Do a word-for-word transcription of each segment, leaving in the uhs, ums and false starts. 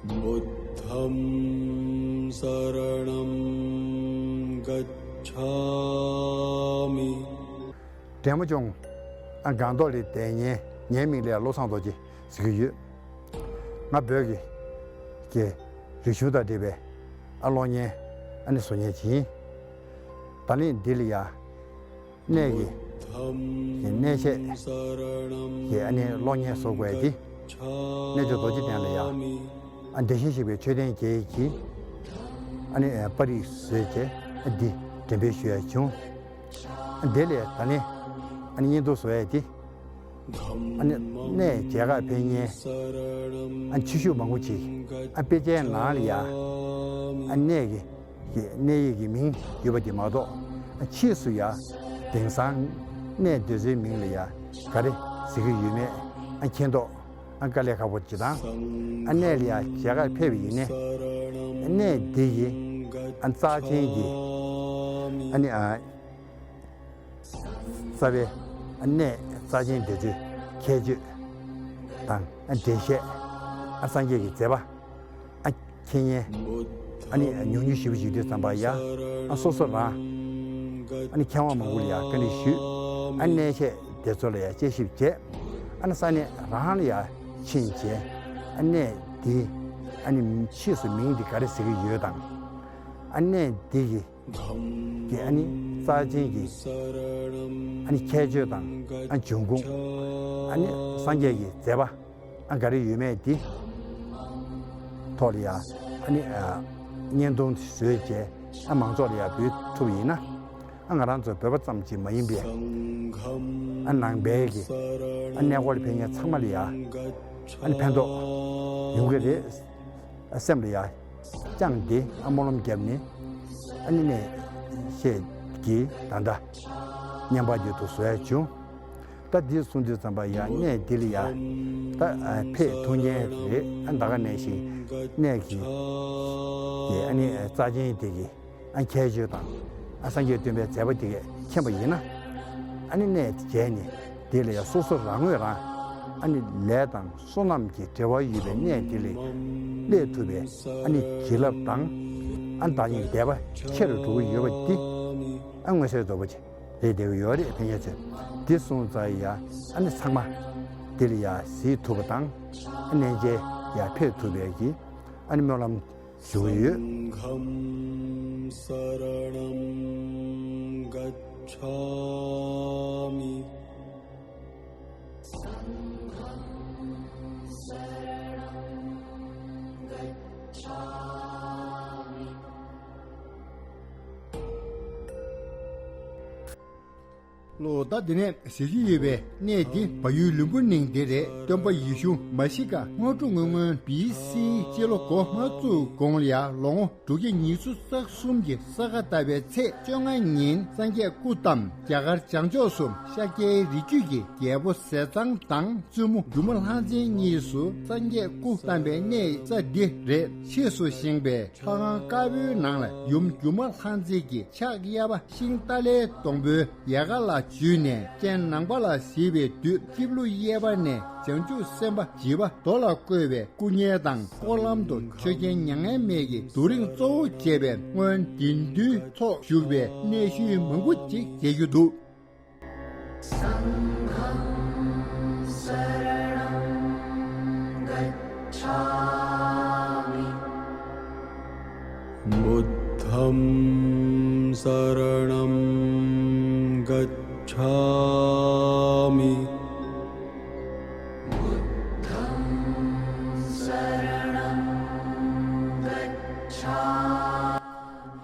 बुद्धं शरणं गच्छामि। འདྲེ་མོ་ཅུང་། ཨ་སྒང་ཏོག་ལ་བསྡད་མཁན་ངའི་མིང་ལ་བློ་བཟང་རྡོ་རྗེ་ཟེར་གྱི་ཡོད། ང་བོད་ཀྱི་ཀྱི་རིག་གཞུང་དང་འབྲེལ་བའི་ཨ་གློག་བརྙན་ཨ་ནི་བཟོ་མཁན་ཅིག་ཡིན། ད་ནི་འདི་ལ་ཡ་གནས་ཀྱི་གི་གནས་བཤད་ཀྱི་ཨ་ནི་གློག་བརྙན་བཟོ་དགོས་ཏེ། གནས་མཆོག་རྡོ་རྗེ་གདན་ལ་ཡ་ཨ་བདེ་གཤེགས་ཞིག་པའི་མཆོད་རྟེན་བརྒྱད་ཀྱི་ཨ་ནི་པར་རིས་བཟོས་བྱས་ཨ་འདི་འགྲེམས་སྤེལ་ཞུ་ཡ་བྱུང་། ཨ་འདི་ལས་ད་ནི་ཨ་ནི་བརྙན་ཐུང་བཟོ་ཡ་དེ། ཨ་ནི་གནས་མཇལ་ཁ་ཕེབས་མཁན་ཨ་ཆེ་ཤོས་མང་པོ་ཅིག་ཨ་དཔེ་ཆའི་ནང་ལ་ཡ་ཨ་གནས་ཀྱི་གནས་ཡིག་གི་མིང་ཡོད་པ་དེ་མ་གཏོགས་ཨ་ཕྱིས་སུ་ཡ་དེང་སང་གནས་དེ་ཚོའི་མིང་ལ་ཡ་ག་རེ་ཟེར་གྱི་ཡོད་མེད་ཨ་མཁྱེན་མདོག་ཨ་དཀའ་ལས་ཁག་པོ་ཅིག་དང་། ཨ་གནས་ལ་ཡ་མཇལ་ཁ་ཕེབས་པ་ཡིན་ནའི་གནས་འདི་ཡི་ཨ་རྩ་ཆེན་གྱི་ཨ་ནི་ཨ། རྩ་བའི་གནས་རྩ་ཆེན་དེ་ཚོའི་ཁྱད་ཆོས་དང་འགྲེལ་བཤད། ཨ་སངས་རྒྱས་ཀྱི་མཛད་པ་ཨ་མཁྱེན་མཁན་ཨ་ནི་ཉུང་ཉུང་ཞེ་པོ་ཞིག་དུས་ཙམ་པ་ཡ་ཨ་སོ་སོ་རང་ཨ་ནི་མཁས་དབང་མང་པོ་ལ་ཡ་བཀའ་འདྲི་ཞུས། ཨ་གནས་བཤད་དེ་ཚོ་ལ་ཡ་དཔྱད་ཞིབ་བྱས། ཨ་ནི་ས་གནས་རང་ལ་ཡ་ཕྱིན་བྱས་ཨ་གནས་འདི་ཨ་ནི་ཕྱིས་སུ་མིང་འདི་ག་རེ་ཟེར་གྱི་ཡོད་དང་། ཨ་གནས་འདི་གི་གི་ཨ་ནི་རྩ་ཆེན་གྱི་ཨ་ནི་ཁྱད་ཆོས་དང་ཨ་འབྱུང་ཁུངས་ཨ་ནི་སངས་རྒྱས་ཀྱི་མཛད་པ་ཨ་ག་རེ་ཡོད་མེད་འདི་ཐོག་ལ་ཡ་ཨ་ནི་ཨ་བརྙན་ཐུང་བཟོས་བྱས་ཨ་མང་ཚོགས་ལ་ཡ་འབུལ་ཐུབ་ཡིན་ན་ཨ་ང་རང་ཚོ་བོད་པ་ཙམ་གྱིས་མ་ཡིན་པའི་ཨ་ནང་པའི་གི་ཨ་གནས་སྐོར་ལ་ཕེབས་མཁན་ཚང་མ་ལ་ཡ་ཨ་ནི་ཕན་ཐོགས་ཡོང་གི་རེད། སེམས་ལ་ཡ་བཅངས་ཏེ་ཨ་སྨོན་ལམ་བརྒྱབ་ནས་ཨ་ནི་གནས་བཤད་ཀྱི་ད་ལྟ་བརྙན་པར་འདི་ཚོ་བཟོ་ཡ་བྱུང་། ད་འདི་གསུང་དུས་ཙམ་པ་ཡ་གནས་འདི་ལ་ཡ་ད་ཕེབས་ཐུབ་མཁན་རེད། ཨ་ད་ག་ནས་ཤིག་གནས་ཀྱི་ཀྱི་ཨ་ནི་རྩ་ཆེན་དེ་གི་ཨ་ཁྱད་ཆོས་དང་ཨ་སངས་རྒྱས་སྟོན་པའི་མཛད་པ་དེ་གས་མཁྱེན་པ་ཡིན་ན་ཨ་ནི་གནས་དེ་མཇལ་ནས་དེ་ལ་ཡ་སོ་སོ་རང་ངོས་རང་ཨ་ནི་ལས་དང་བསོད་ནམས་ཀྱི་འབྲེལ་བ་ཡོད་པའི་གནས་དེ་ལ་སླེབས་ཐུབ་པའི་ཨ་ནི་བྱིན་རླབས་དང་ཨ་བདག་ཉིད་དད་པ་ཆེ་རུ་འགྲོ་གི་ཡོད་པ་འདི་ཨ་མངོན་གསལ་དོད་པོ་ཅིག་རེད་བསྡད་ཀྱི་ཡོད་རེད། ཕན་ཡ་ཆེ་འདི་སོང་ཙང་ཡ་ཨ་ནི་ཚང་མ་འདི་ལ་ཡ་གཟིགས་ཐུབ་པ་དང་ཨ་གནས་མཇལ་ཡ་ཕེབས་ཐུབ་པའི་གི་ཨ་ནི་སྨོན་ལམ་ཞུ་གི་ཡོད། सङ्घं शरणं गच्छामि। ལོ། ད་འདི་ནས་གཟིགས་རྒྱུ་ཡོད་པའི་གནས་འདི་བལ་ཡུལ་ལུམ་བི་ནི་འདི་རེད། སྟོན་པ་ཡེ་ཤུ་མ་ཤི་ཀ་སྔོན་འགྲོ་སྔོན་སྔོན་བི་སི་སྤྱི་ལོ་འགོ་མ་བཙུགས་གོང་ལ་ཡ་ལོ་ངོ་དྲུག་བརྒྱ་ཉི་ཤུ་རྩ་གསུམ་གྱི་ས་ག་ཟླ་བའི་ཚེས་བཅོ་ལྔ་ཉིན་སངས་རྒྱས་སྐུ་བལྟམས། རྒྱ་གར་བྱང་ཕྱོགས་སུ་ཤཱཀྱའི་རིགས་རྒྱུད་ཀྱི་རྒྱལ་པོ་ཟས་གཙང་དང་བཙུན་མོ་སྒྱུ་མ་ལྷ་མཛེས་གཉིས་སུ་སངས་རྒྱས་སྐུ་བལྟམས་པའི་གནས་ས་འདི་རེད། ཕྱིས་སུ་བཞེངས་པའི་ལྷ་ཁང་དཀར་པོའི་ནང་ལ་ཡུམ་སྒྱུ་མ་ལྷ་མཛེས་ཀྱི་ཕྱག་གཡས་པ་ཤིང་ཏཱ་ལའི་སྡོང་པོའི་ཡལ་ག་ལ་འཇུས་ནས་སྤྱན་ནམ་མཁའ་ལ་གཟིགས་པའི་དུས་སྐྱིབས་ལུ་གཡས་པ་ནས་བྱང་ཆུབ་སེམས་དཔའ་བྱིས་པ་རྡོ་ལ་བརྐོས་པའི་སྐུ་བརྙན་དང་། སྐོར་ལམ་དུ་ཆོས་རྒྱལ་མྱ་ངན་མེད་ཀྱི་རྡོ་རིང་གཙོ་བོ་བྱས་པའི་སྔོན་དགེ་འདུན་ཚོགས་བཞུགས་པའི་གནས་ཤུལ་མང་པོ་ཅིག་མཇལ་རྒྱུ་འདུག། सङ्घं शरणं गच्छामि। बुद्धं शरणं गच्छामि।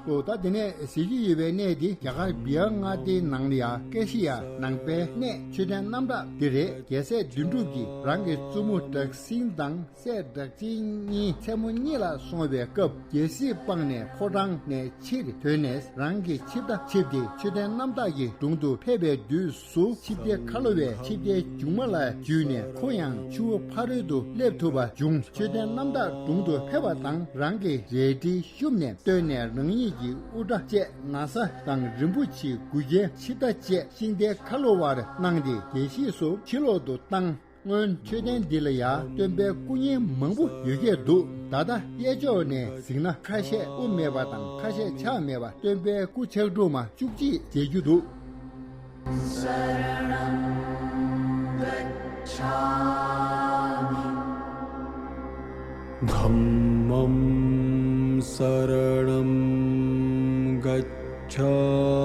ལོ། ད་དེ་ནས་གཟིགས་ཀྱི་ཡོད་པའི་གནས་འདི་རྒྱ་གར་བི་ཧར་མངའ་སྡེའི་ནང་ལ་ཡ་ཀེ་ཤི་ཡ་ནང་པའི་གནས་མཆོད་རྟེན་རྣམ་དག་འདི་རེད། རྒྱལ་སྲས་དོན་གྲུབ་ཀྱིས་རང་གི་བཙུན་མོ་སྦྲག་སྲིན་དང་སྲས་སྦྲག་ཆེན་གཉིས་མཚན་མོ་གཉིད་ལ་སོང་བའི་སྐབས་རྒྱལ་སྲིད་སྤངས་ནས་ཕོ་བྲང་ནས་ཕྱིར་ཐོན་ནས་རང་གི་ཆིབས་རྟ་ཆིབས་ཏེ་མཆོད་རྟེན་རྣམ་དག་གི་དྲུང་དུ་ཕེབས་པའི་དུས་སུ་ཆིབས་རྟའི་ཁ་ལོ་བས་ཆིབས་རྟའི་མཇུག་མ་ལ་འཇུས་ནས་ཁོ་ཡང་ཆུ་བོ་ཕ་རོལ་དུ་སླེབས་ཐུབ་པ་བྱུང་། མཆོད་རྟེན་རྣམ་དག་དྲུང་དུ་ཕེབས་པ་དང་རང་གི་རལ་གྲི་ཤུབས་ནས་བཏོན་ནས་རང་ཉིད་ཀྱི་དབུ་སྐྲ་བཅད། ན་བཟའ་དང་རིན་པོ་ཆེའི་མགུལ་རྒྱན་ཆིབས་རྟ་བཅས་ཤིང་རྟའི་ཁ་ལོ་བར་གནང་སྟེ་རྒྱལ་གཞིས་སུ་ཕྱིར་ལོག་ཏུ་བཏང་། སྔོན་མཆོད་རྟེན་འདི་ལ་ཡང་སྟོན་པའི་སྐུ་བརྙན་མང་པོ་ཡོད་སྐད་འདུག་ད་ལྟ་གཡས་ཕྱོགས་ནས་གཟིགས་ན་ཁ་ཤས་དབུ་མེད་པ་དང་ཁ་ཤས་ཕྱག་མེད་པ་སྟོན་པའི་སྐུ་ཕྱག་དྲུག་མ་བཅུ་གཅིག་མཇལ་རྒྱུ་འདུག धम्मं शरणं गच्छामि।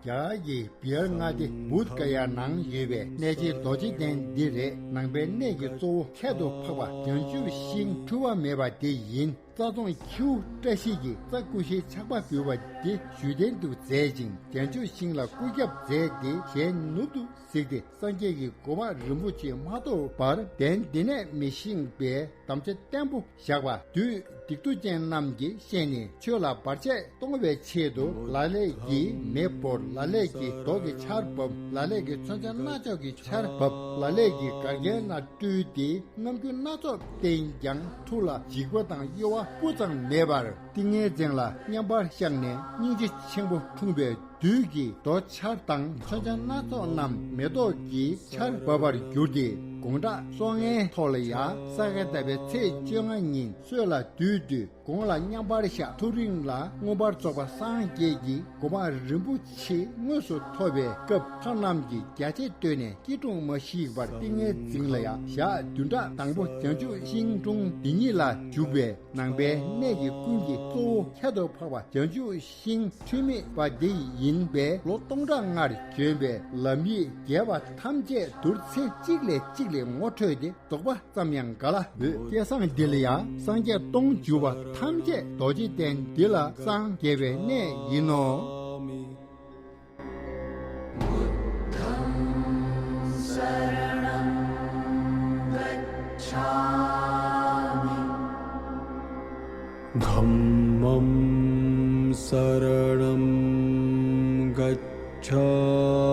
རྒྱ་གར་གྱི་བི་ཧར་མངའ་སྡེ་བུདྡྷ་ག་ཡ་ནང་ཡོད་པའི་གནས་ཆེན་རྡོ་རྗེ་གདན་འདི་རེད། ནང་པའི་གནས་ཀྱི་གཙོ་བོ་ཁྱད་དུ་འཕགས་པ་བྱང་ཆུབ་ཤིང་འཁྲུལ་བ་མེད་པ་དེ་ཡིན། རྩྭ་ཙོང་ཁྱེའུ་བཀྲ་ཤིས་ཀྱིས་རྩྭ་ཀུ་ཤའི་ཆག་པ་འབུལ་བ་འདི་བཞུགས་གདན་དུ་མཛད་ཅིང་བྱང་ཆུབ་ཤིང་ལ་སྐུ་རྒྱབ་མཛད་དེ་ཞལ་ནུབ་ཏུ་གཟིགས་ཏེ་སངས་རྒྱས་ཀྱི་གོ་འཕང་རིན་པོ་ཆེ་མ་ཐོབ་བར་གདན་འདི་ནས་མི་བཞེངས་པའི་དམ་བཅའ་བརྟན་པོ་བཞག་པ། བདུད་སྡིག་ཏོ་ཅན་རྣམས་ཀྱིས་ཤེས་ནས་ཆོས་ལ་བར་ཆད་གཏོང་བའི་ཆེད་དུ་ལ་ལས་ཀྱིས་མེ་སྤོར། ལ་ལས་ཀྱིས་རྡོ་གི་ཆར་འབབ། ལ་ལས་ཀྱིས་མཚོན་ཆ་སྣ་ཚོགས་ཀྱི་ཆར་འབབ། ལ་ལས་ཀྱིས་གར་མཁན་ལ་སྤྲུལ་ཏེ་རྣམ་འགྱུར་སྣ་ཚོགས་བསྟན་ཀྱང་ཐུགས་ལ་འཇིགས་པ་དང་གཡོ་བ་སྤུ་ཙམ་མེད་པར་ཏིང་ངེ་འཛིན་ལ་མཉམ་པར་བཞག་ནས་སྙིང་རྗེ་ཆེན་པོ་འཁྲུངས་པས། བདུད་ཀྱི་རྡོ་ཆར་དང་མཚོན་ཆ་སྣ་ཚོགས་རྣམས་མེ་ཏོག་གི་ཆར་འབབ་པར་གྱུར་ཏེ། དགུང་གྲངས་སོ་ལྔའི་ཐོག་ལ་ཡང་ས་ག་ཟླ་བའི་ཚེས་བཅོ་ལྔ་ཉིན་སྲོད་ལ་བདུད་བཏུལ། དགུང་ལ་མཉམ་པར་བཞག་ཐོ་རེངས་ལ་མངོན་པར་རྫོགས་པ་སངས་རྒྱས་ཀྱི་གོ་འཕང་རིན་པོ་ཆེ་དངོས་སུ་ཐོབ་པའི་སྐབས་ལྷ་རྣམས་ཀྱིས་རྒྱ་ཆེར་བསྟོད་ནས་སྐྱིལ་ཀྲུང་མ་བཤིག་པར་ཏིང་ངེ་འཛིན་ལ་ཡང་ཞག་བདུན་ཕྲག་དང་པོ་བྱང་ཆུབ་ཤིང་དྲུང་འདི་ཉིད་ལ་བཞུགས་པས། ནང་པའི་གནས་ཀྱི་ཀུན་གྱི་གཙོ་བོ་ཁྱད་དུ་འཕགས་པ་བྱང་ཆུབ་ཤིང་འཁྲུལ་མེད་པ་འདི་ཡིན་པས། ལོ་སྟོང་ཕྲག་སྔར་བྱོན་པའི་ལམ་ཡིག་རྒྱས་པ་ཐམས་ཅད་བསྡུར་ཚེ་གཅིག་ལས་གཅིག་ལས་ངོ་འཕྲོད་དེ་དོགས་པ་ཙམ་ཡང་ག་ལ་ཡོད། སྐལ་བཟང་འདི་ལ་ཡང་སངས་རྒྱས་སྟོང་བྱུང་བ་ཐམས་ཅད་རྡོ་རྗེ་གདན་འདི་ལ་སངས་རྒྱས་པའི་གནས་ཡིན་ནོ། धम्मं शरणं गच्छामि।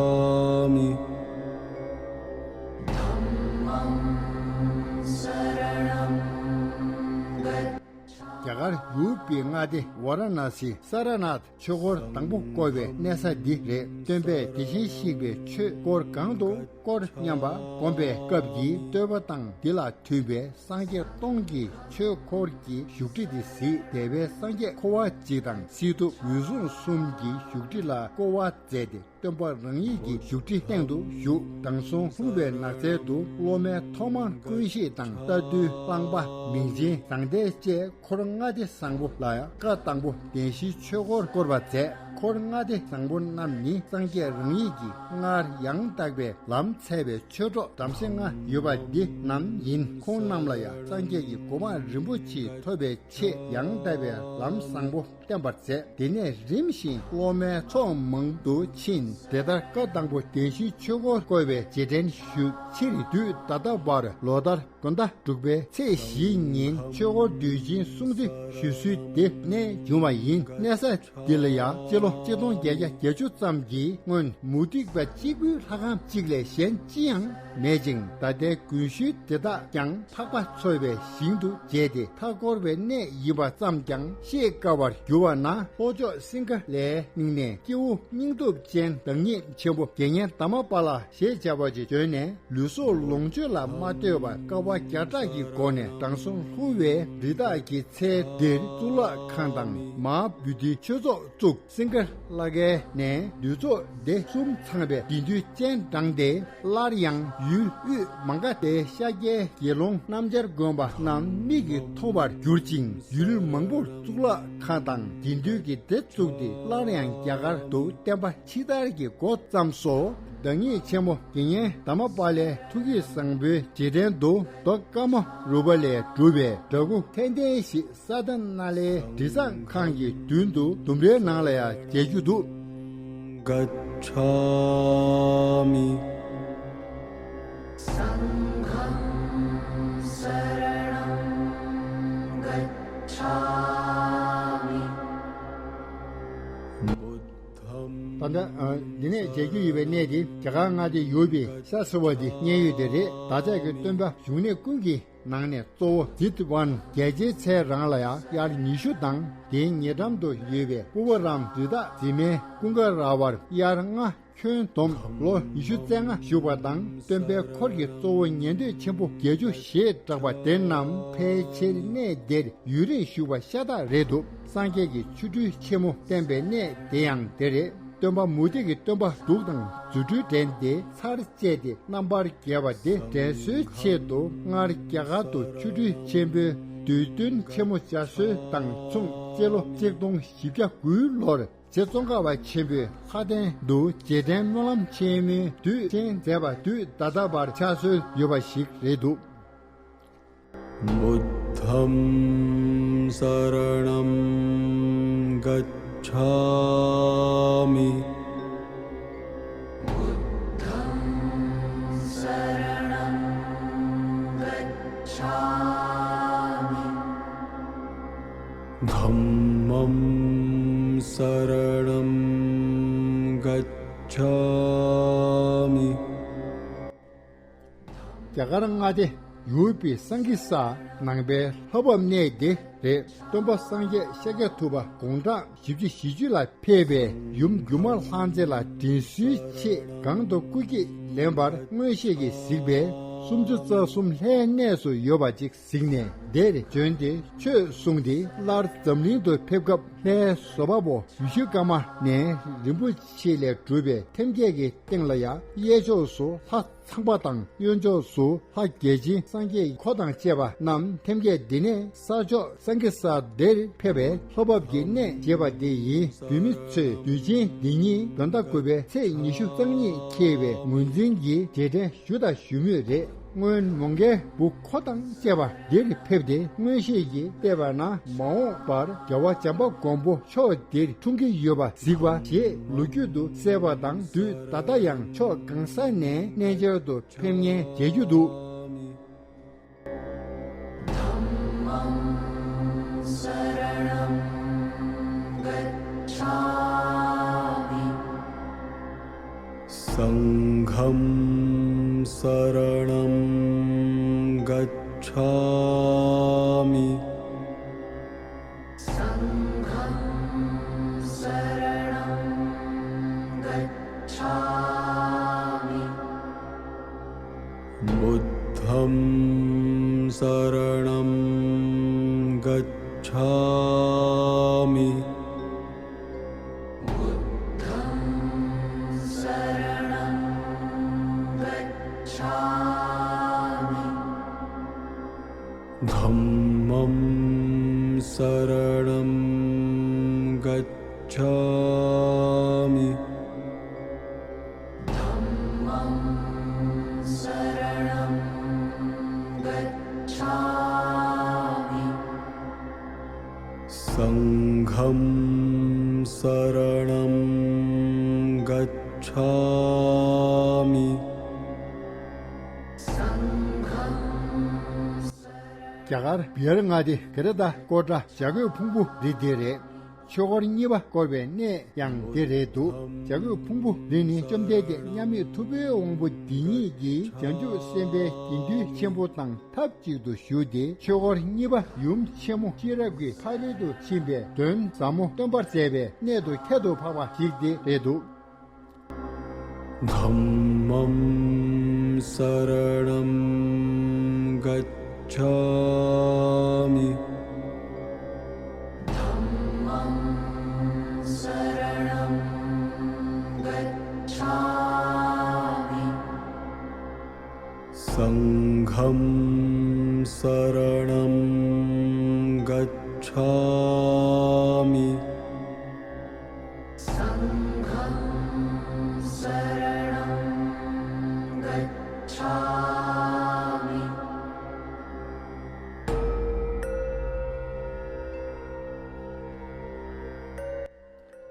རྒྱ་གར་ཡུ་པི་མངའ་སྡེ་ཝཱ་ར་ཎ་སི་སཱ་ར་ནཱཐ་ཆོས་འཁོར་དང་པོ་བསྐོར་བའི་གནས་ས་འདི་རེད། སྟོན་པས་དེ་བཞིན་གཤེགས་པའི་ཆོས་འཁོར་གང་དུ་བསྐོར་སྙམ་པ་བསྒོམ་པའི་སྐབས་ཀྱི་བསྟོད་པ་དང་འདི་ལ་མཐུན་པའི་སངས་རྒྱས་སྟོང་གི་ཆོས་འཁོར་གྱི་བཞུགས་ཁྲི་དེ་གཟིགས། འདས་པའི་སངས་རྒྱས་འཁོར་བ་འཇིག་དང་སྲིད་སྟོབས་འོད་སྲུང་གསུམ་གྱི་བཞུགས་ཁྲི་ལ་བསྐོར་བ་མཛད་དེ། སྟོན་པ་རང་ཉིད་ཀྱི་བཞུགས་ཁྲི་སྟེང་དུ་བཞུགས། དྲང་སྲོང་ལྷུང་བའི་ནགས་ཚལ་དུ་སློབ་མའི་ཐོག་མར་ཀུན་ཤེས་དང་རྟ་ཐུལ་གླང་པ་མིང་ཆེན་བཟང་ལྡན་བཅས་འཁོར་ལྔ་སྡེ་བཟང་པོ་ལ་ཡང་བཀའ་དང་པོ་བདེན་བཞིའི་ཆོས་འཁོར་བསྐོར་བ་མཛད། འཁོར་ལྔ་སྡེ་བཟང་པོ་རྣམས་ནི་སངས་རྒྱས་རང་ཉིད་ཀྱིས་སྔར་ཡང་དག་པའི་ལམ་འཚལ་བའི་ཆོས་གྲོགས་བྲམ་ཟེ་ལྔ་ཡོད་པ་འདི་རྣམས་ཡིན། ཁོང་རྣམས་ལ་ཡང་སངས་རྒྱས་ཀྱི་གོ་འཕང་རིན་པོ་ཆེ་ཐོབ་པའི་ཆེད་ཡང་དག་པའི་ལམ་བཟང་པོ་བསྟན་པར་མཛད། དེ་ནས་རིམ་བཞིན་སློབ་མའི་ཚོགས་མང་དུ་ཕྱིན། དེ་ལྟར་བཀའ་དང་པོ་བདེན་བཞིའི་ཆོས་འཁོར་བསྐོར་བའི་རྗེས་དྲན་ཞུ་ཕྱིར། དུས་ད་ལྟ་བར་ལོ་ལྟར་དགོན་བདག་འབྲུག་པའི་ཚེས་བཞིའི་ཉིན་ཆོས་འཁོར་དུས་ཆེན་སྲུང་བརྩི་ཞུ་སྲོལ་དེ་ནས་བྱུང་བ་ཡིན། གནས་ས་འདི་ལ་ཡང་སྤྱི་ལོ་ཆིག་སྟོང་བརྒྱད་བརྒྱ་བརྒྱད་ཅུ་ཙམ་གྱི་སྔོན་མུ་སྟེགས་པ་གཅིག་པུའི་ལྷ་ཁང་གཅིག་ལས་གཞན་ཅི་ཡང་མེད་ཅིང་། ད་ལྟའི་དགོན་ཤུལ་དེ་དག་ཀྱང་འཕགས་པ་འཚོ་བའི་ཞིང་དུ་བྱས་ཏེ་མཐའ་བསྐོར་བའི་གནས་ཡིན་པ་ཙམ་ཀྱང་ཤེས་དཀའ་བར་གྱུར་པ་ན། ལྷོ་ཕྱོགས་སིང་ག་ལའི་གླིང་ནས་སྐྱེ་བོ་སྙིང་སྟོབས་ཅན་བདག་ཉིད་ཆེན་པོ་དགེ་བསྙེན་དྷརྨ་པཱ་ལ་ཞེས་བྱ་བ་ཅིག་བྱོན་ནས། ལུས་སྲོག་ལོངས་སྤྱོད་ལ་མ་ལྟོས་པར་དཀའ་བ་བརྒྱ་ཕྲག་གི་སྒོ་ནས་དྲང་སྲོང་ལྷུང་བའི་རི་དྭགས་ཀྱི་ཚལ་འདིར་གཙུག་ལག་ཁང་དང་མ་ཧཱ་བོ་དྷིའི་ཆོས་ཚོགས་བཙུགས། སིང་ག་ལ་གའི་ནས་འདུས་ཚོགས་སྡེ་གསུམ་ཚང་བའི་དགེ་འདུན་སྤྱན་དྲངས་ཏེ། སླར་ཡང་ཡུལ་དབུས་མ་ག་དྷའི་ཤཱཀྱའི་དགེ་སློང་སྣམ་སྦྱར་གོན་པ་རྣམས་མིག་གིས་མཐོང་བར་གྱུར་ཅིང་། ཡུལ་མང་པོར་གཙུག་ལག་ཁང་དང་དགེ་འདུན་གྱི་སྡེ་བཙུགས་ཏེ། སླར་ཡང་རྒྱ་གར་དུ་བསྟན་པ་ཕྱི་དར་གྱི་འགོ་བརྩམས་སོ། བདག་ཉིད་ཆེན་མོ་དགེ་བསྙེན་དྷརྨ་པཱ་ལའི་ཐུགས་ཀྱི་བཟང་པོའི་རྗེས་དྲན་དུ་རྡོ་ཀ་མ་རུ་པ་ལས་གྲུབ་པའི་འདྲ་སྐུ་མཚན་ལྡན་ཞིག་ས་ཏ་ན་ལའི་དྲི་བཟང་ཁང་གི་མདུན་དུ་ལྡུམ་རའི་ནང་ལ་ཡང་མཇལ་རྒྱུ་འདུག། गच्छामि। सङ्घं शरणं गच्छामि। ད་ལྟ་འདི་ནས་མཇལ་རྒྱུ་ཡོད་པའི་གནས་དེ་རྒྱ་གར་མངའ་སྡེ་ཡུ་པི་ཤ་སི་ཝ་ཏི་མཉན་ཡོད་དེ་རེད། བདག་ཅག་གི་སྟོན་པ་བཞུགས་གནས་ཀུན་གྱི་ ནང་ནས་གཙོ་བོ་ཛི་ཏི་ཝན་རྒྱལ་ཆེན་ཚལ་རང་ལ་ཡང་དབྱར་ཉི་ཤུ་དང་། དེའི་ཉེ་འགྲམ་དུ་ཡོད་པའི་པུ་བ་རམ་རི་དྭགས་འཛིན་མའི་ཀུན་དགའ་ར་བར་དབྱར་ལྔ། ཁྱོན་བསྡོམས་ལོ་ཉི་ཤུ་རྩ་ལྔ་བཞུགས་པ་དང་། སྟོན་པའི་འཁོར་གྱི་གཙོ་བོ་ཉན་ཐོས་ཆེན་པོ་བརྒྱད་ཅུ་ཞེས་གྲགས་པ་དེ་རྣམས་ཕལ་ཆེར་གནས་འདིར་ཡུན་རིང་བཞུགས་པ་ཤ་སྟག་རེད་འདུག། སངས་རྒྱས་ཀྱི་ཆོ་འཕྲུལ་ཆེན་མོ་བསྟན་པའི་གནས་དེ་ཡང་དེ་རེད། སྟོན་པ་མུ་སྟེགས་ཀྱི་སྟོན་པ་གདུགས་དང་རྫུ་འཕྲུལ་འགྲན་ཏེ་ཚར་བཅད་དེ་རྣམ་པར་རྒྱལ་བ་དེ་དྲན་གསོའི་ཆེད་དུ་སྔར་རྒྱ་གར་དུ་ཆོ་འཕྲུལ་ཆེན་པོའི་བསྡུས་སྟོན་ཆེན་མོ་བྱ་སྲོལ་དང་མཚུངས། སྤྱི་ལོ་ཆིག་སྟོང་བཞི་བརྒྱ་དགུའི་ལོར་རྗེ་ཙོང་ཁ་པ་ཆེན་པོས་ལྷ་ལྡན་དུ་རྗེས་དྲན་སྨོན་ལམ་ཆེན་མོའི་དུས་ཆེན་མཛད་པ་དུས་ད་ལྟ་བར་ཕྱག་སྲོལ་ཡོད་པ་ཞིག་རེད་འདུག། बुद्धं शरणं गच्छामि। धम्मं शरणं गच्छामि। རྒྱ་གར་མངའ་སྡེ་ཡུ་པི་སང་གི་ས་ནང་པའི་ལྷ་བབས་གནས་འདི་རེད། སྟོན་པ་སངས་རྒྱས་ཤཱཀྱ་ཐུབ་པ་དགུང་གྲངས་བཞི་བཅུ་ཞེ་བཅུ་ལ་ཕེབས་པའི་ཡུམ་སྒྱུ་མ་ལྷ་མཛེས་ལ་དྲིན་གཟོའི་ཆེད་གང་དུ་སྐུ་སྐྱེ་ལེན་པར་མངོན་ཤེས་ཀྱིས་གཟིགས་པས། སུམ་ཅུ་རྩ་གསུམ་ལྷའི་གནས་སུ་ཡོད་པ་ཅིག་གཟིགས་ནས་འདིར་བྱོན་ཏེ་ཆོས་གསུངས་ཏེ། སླར་འཛམ་གླིང་དུ་ཕེབས་སྐབས་ལྷའི་བཟོ་པ་པོ་བི་ཤུ་ཀརྨ་ནས་རིན་པོ་ཆེ་ལས་གྲུབ་པའི་ཐེམ་སྐས་ཀྱི་སྟེང་ལ་ཡང་གཡས་ཕྱོགས་སུ་ལྷ་ཚངས་པ་དང་། གཡོན་ཕྱོགས་སུ་ལྷ་བརྒྱ་བྱིན་སངས་རྒྱས་འཁོར་དང་བཅས་པ་རྣམས་ཐེམ་སྐས་འདི་ནས་ས་ཕྱོགས་སང་གི་ས་འདིར་ཕེབས་པའི་ལྷ་བབས་ཀྱི་གནས་ཞེས་པ་འདི་ཡིན། བོད་མི་ཚོས་དུས་ཆེན་འདི་ཉིད་བོད་ཟླ་དགུ་པའི་ཚེས་ཉི་ཤུ་རྩ་གཉིས་འཁེལ་བའི་ངོས་འཛིན་གྱིས་རྗེས་དྲན་ཞུ་དང་ཞུ་མུས་རེད། སྔོན་མོའུ་འགལ་བུ་འཁོར་དང་བཅས་པ་འདིར་ཕེབས་ཏེ་མངོན་ཤེས་ཀྱིས་བལྟས་པ་ན། མ་འོངས་པར་རྒྱལ་བ་བྱམས་པ་མགོན་པོ་ཕྱོགས་འདིར་འཁྲུངས་ཀྱི་ཡོད་པ་གཟིགས་པ་ཞེས་ལོ་རྒྱུས་དུ་གསལ་བ་དང་། དུས་ད་ལྟ་ཡང་ཕྱོགས་གང་ས་ནས་གནས་མཇལ་དུ་ཕེབས་མཁན་མཇལ་རྒྱུ་འདུག། सङ्घं शरणं गच्छामि। बुद्धं शरणं गच्छामि। धम्मं शरणं गच्छामि। सङ्घं शरणं गच्छामि। རྒྱ་གར་བི་ཧར་མངའ་སྡེ་གྷི་རི་ད་ཀོ་ཊ་བྱ་རྒོད་ཕུང་པོ་རི་འདི་རེད། ཆོས་འཁོར་གཉིས་པ་བསྐོར་བའི་གནས་ཡང་འདི་རེད་འདུག། བྱ་རྒོད་ཕུང་པོ་རི་ནི་བཅོམ་ལྡན་འདས་མཉམ་མེད་ཐུབ་པའི་དབང་པོ་འདི་ཉིད་ཀྱིས་བྱང་ཆུབ་སེམས་དཔའི་དགེ་འདུན་ཆེན་པོ་དང་ཐབས་ཅིག་ཏུ་བཞུགས་ཏེ། ཆོས་འཁོར་གཉིས་པ་ཡུམ་ཆེན་མོ་ཤེས་རབ་ཀྱི་ཕ་རོལ་ཏུ་ཕྱིན་པའི་དོན་ཟབ་མོ་སྟོན་པར་མཛད་པའི་གནས་དུ་ཁྱད་དུ་འཕགས་པ་ཞིག་འདི་རེད་འདུག། धम्मं शरणं गच्छामि। सङ्घं शरणं गच्छामि।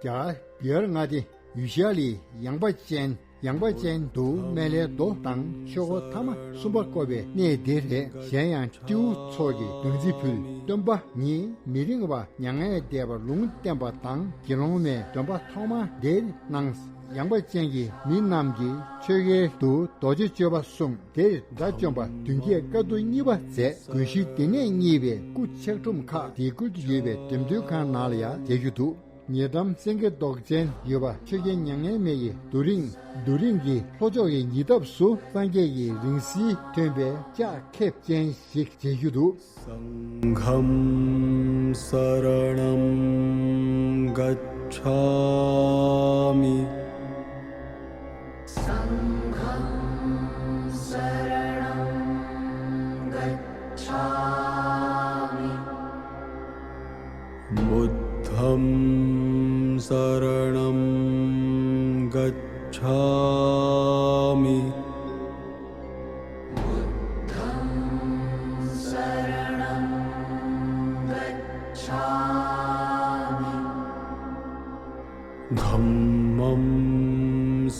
རྒྱ་གར་བི་ཧར་མངའ་སྡེ་ཡུལ་ཤར་ལི་ཡངས་པ་ཅན། ཡངས་པ་ཅན་དུ་སྨན་བླའི་མདོ་དང་ཆོས་འཁོར་ཐ་མ་གསུམ་པ་བསྐོར་བའི་གནས་འདི་རེད། གཞན་ཡང་སྤྲེའུ་ཚོགས་ཀྱིས་སྦྲང་རྩི་ཕུལ། སྟོན་པ་ཉིད་མི་རིང་བར་མྱ་ངན་ལས་འདས་པར་ལུང་བསྟན་པ་དང་། དགེ་སློང་མའི་སྡོམ་པ་ཐོག་མ་འདིར་གནང་། ཡངས་པ་ཅན་གྱི་མི་རྣམས་ཀྱིས་ཆོས་སྐལ་དུ་རྡོ་རྗེ་གཅོད་པ་གསུངས། དེར་དགྲ་བཅོམ་པ་བདུན་བརྒྱས་བཀའ་བསྡུ་གཉིས་པ་མཛད། དགོན་གཞི་འདི་ནས་རྙེད་པའི་སྐུ་ཆག་གྲུམ་ཁག་དེ་ཁུལ་དུ་ཡོད་པའི་འགྲེམས་སྟོན་ཁང་ནང་ལ་ཡང་མཇལ་རྒྱུ་འདུག། ཉེ་འགྲམ་སེང་གེ་མདོག་ཅན་ཡོད་པ་ཆོས་རྒྱལ་མྱ་ངན་མེད་ཀྱི་རྡོ་རིང་། རྡོ་རིང་གི་ལྷོ་ཕྱོགས་ཀྱི་ཉེ་འདབས་སུ་སངས་རྒྱས་ཀྱི་རིང་བསྲེལ་ཐོན་པའི་ལྕགས་ཁེབས་ཅན་ཞིག་མཇལ་རྒྱུ་འདུག། सङ्घं शरणं गच्छामि। सङ्घं शरणं गच्छामि। बुद्धं शरणं गच्छामि। धम्मं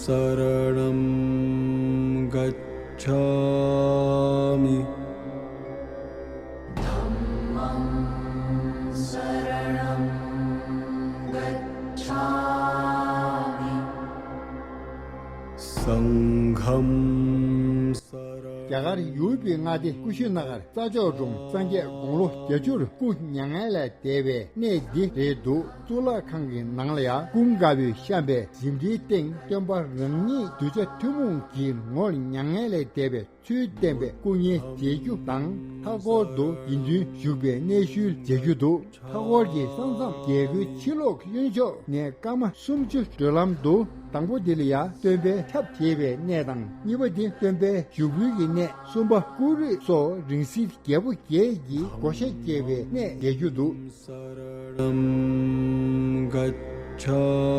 शरणं गच्छामि। सङ्घं शरणं། རྒྱ་གར་ཡུ་པི་མངའ་སྡེ་ཀུ་ཤི་ན་གར་རྩྭ་མཆོག་གྲོང་སངས་རྒྱས་དགུང་ལོ་བརྒྱད་ཅུར་སྐུ་མྱ་ངན་ལས་འདས་པའི་གནས་འདི་རེད་འདུག། གཙུག་ལག་ཁང་གི་ནང་ལ་ཡང་ཀུན་དགའ་བོས་བཤམས་པའི་གཟིམ་ཁྲིའི་སྟེང་སྟོན་པ་རང་ཉིད་གདུལ་བྱ་ཐུན་མོང་གི་ངོར་མྱ་ངན་ལས་འདས་པའི་ཚུལ་བསྟན་པའི་སྐུ་བརྙན་མཇལ་རྒྱུ་དང་། མཐའ་འཁོར་དུ་དགེ་འདུན་བཞུགས་པའི་གནས་ཤུལ་མཇལ་རྒྱུ་འདུག། མཐའ་འཁོར་གྱི་ས་མཚམས་རྒྱལ་སྒོའི་ཕྱི་ལོགས་གཡོན་ཕྱོགས་ནས་སྐར་མ་སུམ་ཅུ་བགྲོད་ལམ་དུ། དང་པོ་འདི་ལ་ཡང་སྟོན་པའི་ཆབ་བྱེད་པའི་གནས་དང་། གཉིས་པ་འདི་སྟོན་པའི་ཞུགས་འབུལ་གྱི་གནས། གསུམ་པ་སྐུ་རུས་སོགས་རིང་བསྲེལ་རྒྱལ་པོ་བརྒྱད་ཀྱི་བགོ་བཤའ་བརྒྱབ་པའི་གནས་མཇལ་རྒྱུ་འདུག། शरणं गच्छामि।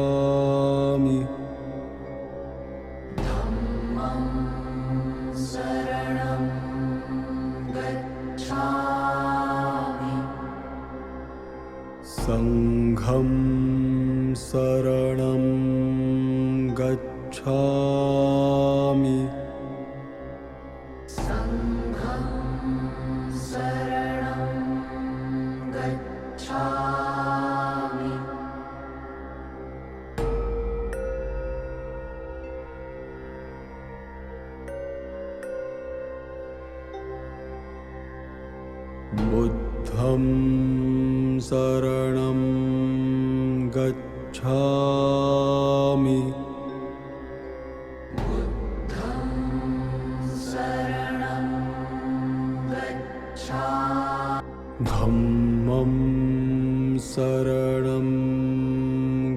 सङ्घं शरणं गच्छामि। बुद्धं शरणं गच्छामि। धम्मं शरणं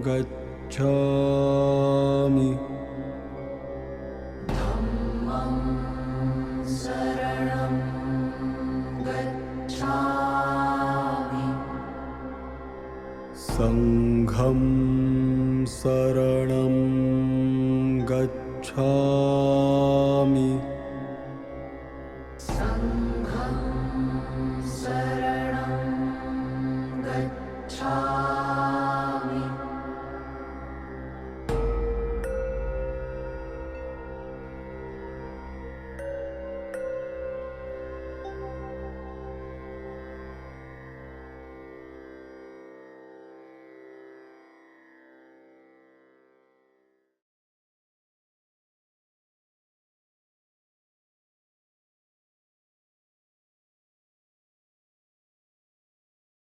गच्छामि। सङ्घं शरणं गच्छामि।